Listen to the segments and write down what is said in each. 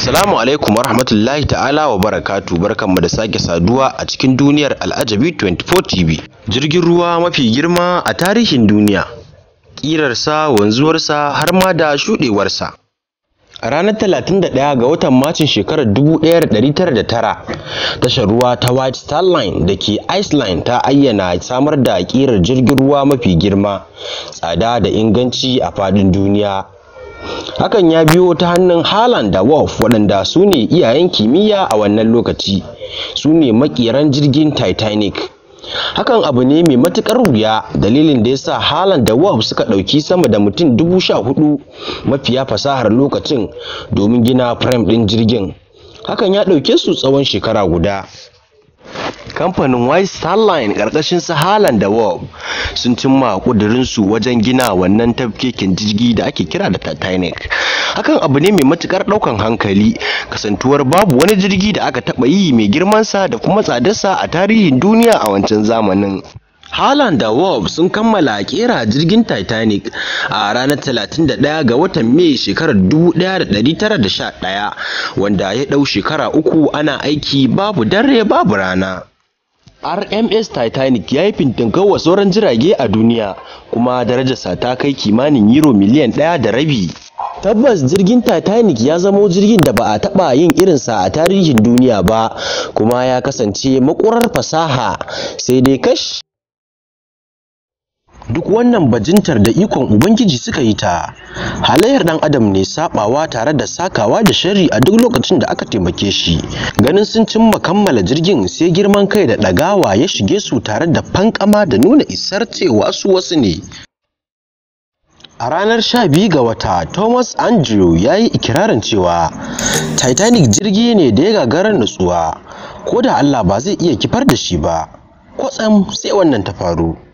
Assalamu alaikum warahmatullahi ta'ala wa barakatu, barkanmu da sake saduwa a cikin duniyar Al'ajabi 24 TV. Jirgin ruwa mafi girma a tarihin duniya, ƙirarsa, wanzuwarsa har ma da shuɗewarsa. A ranar 31 ga watan Macin shekarar 1909, tashar ruwa ta White Star Line da ke Iceland ta ayyana samar da ƙirar jirgin ruwa mafi girma, tsada da inganci a faɗin duniya. Hakan ya biyo ta hannun Harland da Wolff, waɗanda su ne iyayen kimiyya a wannan lokaci, su ne maƙeran jirgin Titanic. Hakan abu ne mai matuƙar wuya, dalilin da ya sa Harland da Wolff suka ɗauki sama da mutum 14,000 mafiya fasahar lokacin domin gina firem ɗin jirgin. Hakan ya ɗauke su tsawon shekara guda. Kamfanin White Star Line ƙarƙashin su Harland da Wolff sun cimma ƙudurinsu wajen gina wannan tafkeken jirgi da ake kira da Titanic. Hakan abu ne mai matuƙar ɗaukan hankali, kasantuwar babu wani jirgi da aka taɓa yi mai girmansa da kuma tsadarsa a tarihin duniya a wancan zamanin. Harland da Wolff sun kammala ƙera jirgin Titanic a ranar 31 ga watan Mai shekarar 1911, wanda ya ɗau shekara uku ana aiki babu dare babu rana. RMS Titanic ya yi fintinkau wa sauran jirage a duniya, kuma darajarsa ta kai kimanin Euro miliyan 1.5. Tabbas jirgin Titanic ya zamo jirgin da ba a taɓa yin irinsa a tarihin duniya ba, kuma ya kasance maƙurar fasaha, sai dai kash! Duk wannan bajintar da ikon Ubangiji suka yi ta, halayyar ɗan adam ne saɓawa tare da sakawa da sharri a duk lokacin da aka taimake shi. Ganin sun cimma kammala jirgin, sai girman kai da ɗagawa ya shige su tare da fankama da nuna isar cewa su wasu ne. A ranar 12 ga wata, Thomas Andrew ya yi ikirarin cewa Titanic jirgi ne da ya gagara nutsuwa, ko da Allah ba zai iya kifar da shi ba. Kwatsam sai wannan ta faru.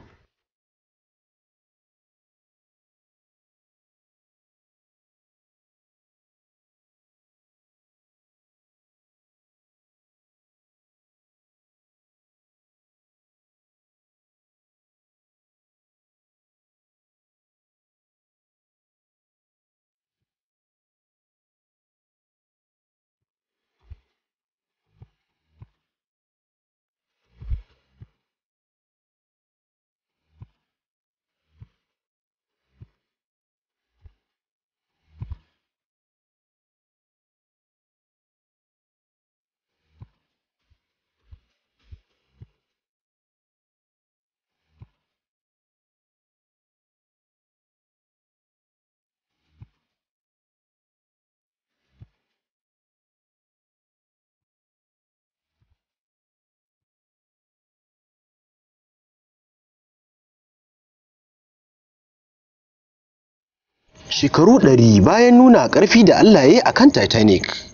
Shekaru 100 bayan nuna ƙarfi da Allah ya yi a kan Titanic.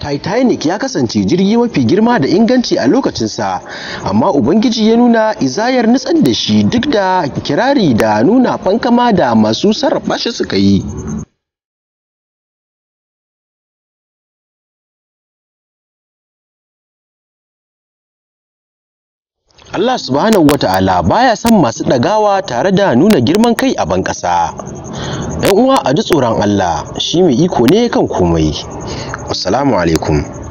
Titanic ya kasance jirgi mafi girma da inganci a lokacinsa, amma Ubangiji ya nuna izayar nutsar da shi duk da kirari da nuna fankama da masu sarrafa shi suka yi. Allah subhanahu wa ta'ala baya son masu ɗagawa tare da nuna girman kai a ban ƙasa. ‘Yan uwa, a ji tsoron Allah, shi mai iko ne kan komai. Wassalamu alaikum.